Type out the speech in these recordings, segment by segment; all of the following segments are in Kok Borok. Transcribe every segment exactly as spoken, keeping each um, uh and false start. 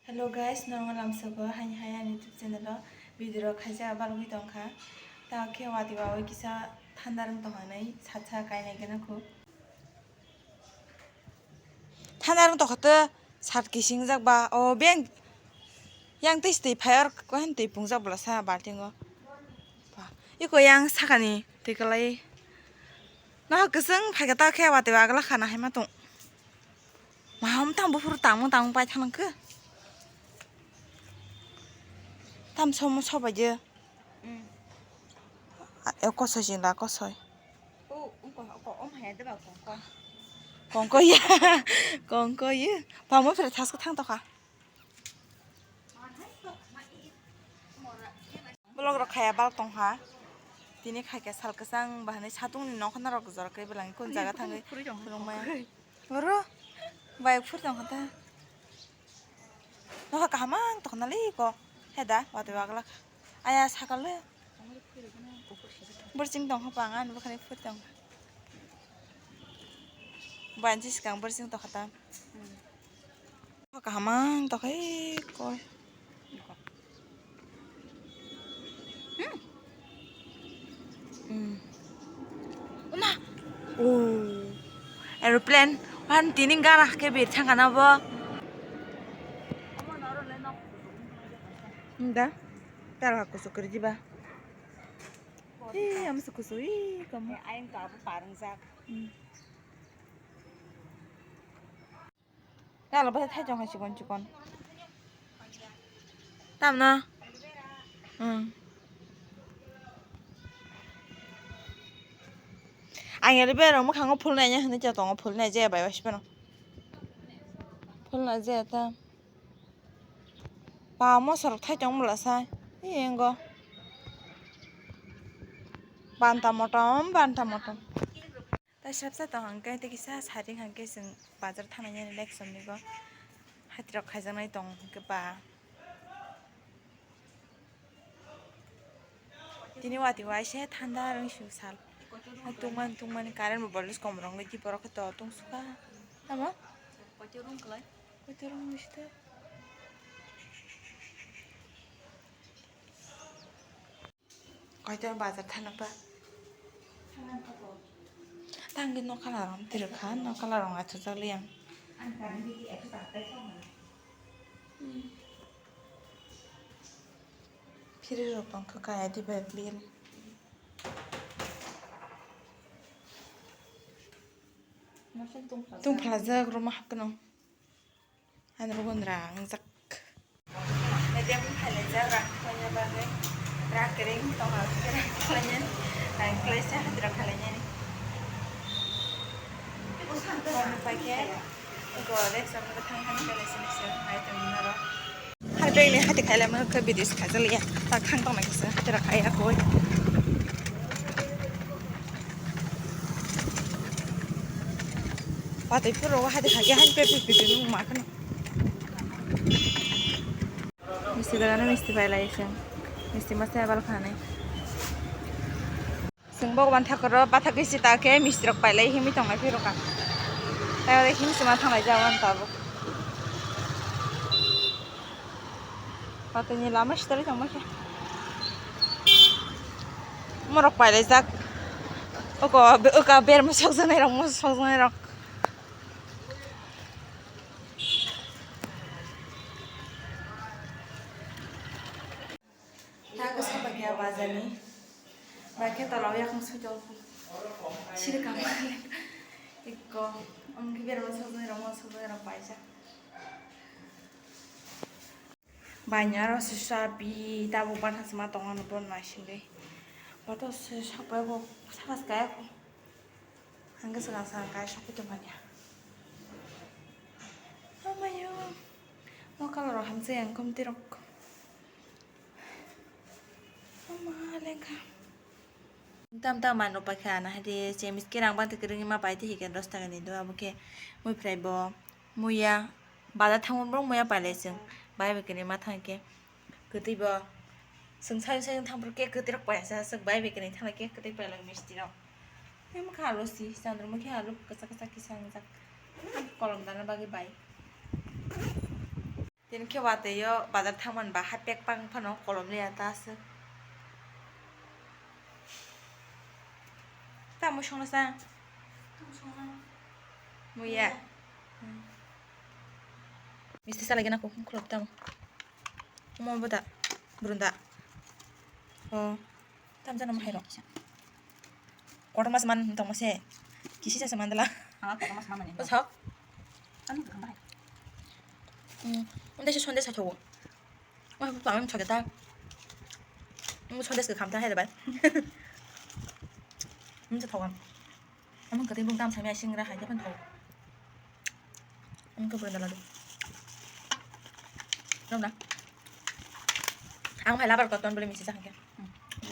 Hello guys, normal lamsogo haini hai ani YouTube channel o video rok khaijak balgwi tongkha. Ta khe wati wawi kisa thanda rwng tongha nai sacha kainai gana khu. Thanda rwng tongkha te sat kising jak ba o beng yang twi twi phai or kohen twi pungjak bwlasa balting o. Iko yang sakani twi kwlai. Nohor kwchwng phaikha ta khe wati wagla khana hai ma tong. Maham tang buphuru tangmung tangmung pai thang khe. Tam somo sobai je. Mm. A, e kosoi jingla kosoi. O, o ko, ko, om hai de ba kongkoi. Kongkoi ya. Kongkoi ya. Pamo phre thasko thang tokha. Vlog rok khaya bal tongha. Tini khaikhe sal kwchang bahani satungni nokha norok jora khe belai kun jaga thangwi khulumai. Oro bai phur tongkha ta. Nokha kaham ang tongkha nali ko. Heda wate wagla. Aya sakal le. Bursing tongkha pang ani bukhani phur tongkha. Banchi sikang bursing tongkha ta. Kaham ang tokha ei koi. Hmm. Hmm. Oma. Oh. Aeroplane. Wan tini gara ke bir thang kana bo. Hmm, da. Tar ha kusu kiri jiba. Ih, am su kusu ih kamu. Ayang to abu parang jak. Hmm. Kalo bwsai thaijong hai chikon chikon. Tamno? Hmm. Ang aloe vera mwkhango phulnai ya hinwi tongo, phulnai jaya bai waisipano. Phulnai jaya ta. Ba mosorok thaijong bwlasa. Engo. Banta motom, banta motom. Tai sabsa tong hwnkhe tei kisa saring hwnkhe chwng bazar thangnani next somni go hati rok khaijaknai tong hwnkhe ba tini wati waise thanda rwng sal tungmani tungmani current bo voltage kom rwngwi borok khe to tungsukha tamo koito rwng site. Koito bazar thana pa. Tangwi nokha larong tirwkha, nokha larong achukjak liya. Phiri rok tongkha kaya diba bill. Tungphalajak roma hapkano. Ani bo gundra wngjak. Medium khailai jak rang khlaina bagwi. Rang kwrwi tong ha, rang khlaina. Rang khlaisa hadra khlainani. Paikhe go rek samno thang thang khlaisini se mai tong naro. Hai bag ni hati khailai mano khe bidis khaijak liya. Tak thang tong nai kisa hati rok khai akoi. Watui phuru hati khai hai pe pe pe pe ma khano. Misti dagana misti pai lai se. Misti masa abal khani. Chwng Bhagwan Thakur o bathak gisi ta khe misti rok pailai himwi tongnai phirokha. Tei oro himsima thanglai jagoni tabuk. Watui ni lama sitari tongma khe. Morok pailai jak. Oko, oka berma sokjaknai rok, moso sokjaknai rok. Tago saba khe bazar ni. Bai khe tola o yakung sui tong. Siri kama. Ikko. Omo khe berma sokjaknai rok, moso sokjaknai rok paisa. Bai ni aro se sabi tabuk bana se ma tongo no bon ma singwi. Boto se sabai bo sakas kaya ko. Hangke swkang swkang kaisa khe tongmani. Amayo. No colour rok hamjai ang komti rok. Ama lengkha. Tam tam mano paikha na hadi chemis kerang bante kereng ma pai te hike dos taka ni do abo khe mui phrai bo muya bazar thango borok muya pailai chwng bai bai kene ma thang khe. Kwtwi bo. Chwng sayung sayung thangphuru khe kwtwi rok paisa, chwng bai bai kwrwi thangla khe kwtwi pailak misti rok. Tei mwkha alu si, chandra mukhi alu kwchak kwchak kisa wngjak. Kolom dana bagwi bai. Tini khe watwi o bazar thangmani ba hapyak pang phano kolom liya ta aswk. Tamo songno sa? Muya. Misti salai gana kok khulok tamo. Omo boda, brunda. O, tam jana mahai rok. Kotor mas man tong mase. Kisi sa se mandala. Ah, kotor mas man mani. Bos hok. Ano bukan bahai. Hmm, udah si sondes sa thogo. Wah, bu pangam chageta. Mu sondes ke khamta hai bai. Mu sa thogo. Amang kati bung tam sami asing ra hai japan thogo. Ang ko benda ladu. Rom na. Ang hai labar koton bole misi sakhe.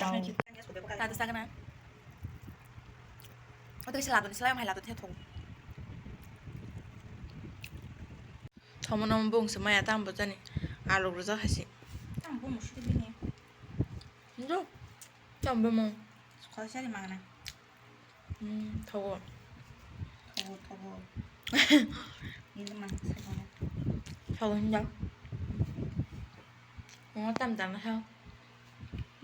Wow. Tadi sakna. Oto kisa ladu ni selai ang hai ladu the thong. Thomo no bung se maya tam bo jani. Alok rujak hasi. Tam bo musi bini. Ndo. Tam bo mo. Khosari magna. Hmm, thogo. Thogo, thogo. Ini mah, saya mau. Thogo hinjak. Mo tam tam sao.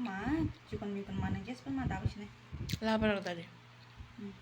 Ma, chikon mikon mana gas pun ma daw sini. Labar tadi. Hmm.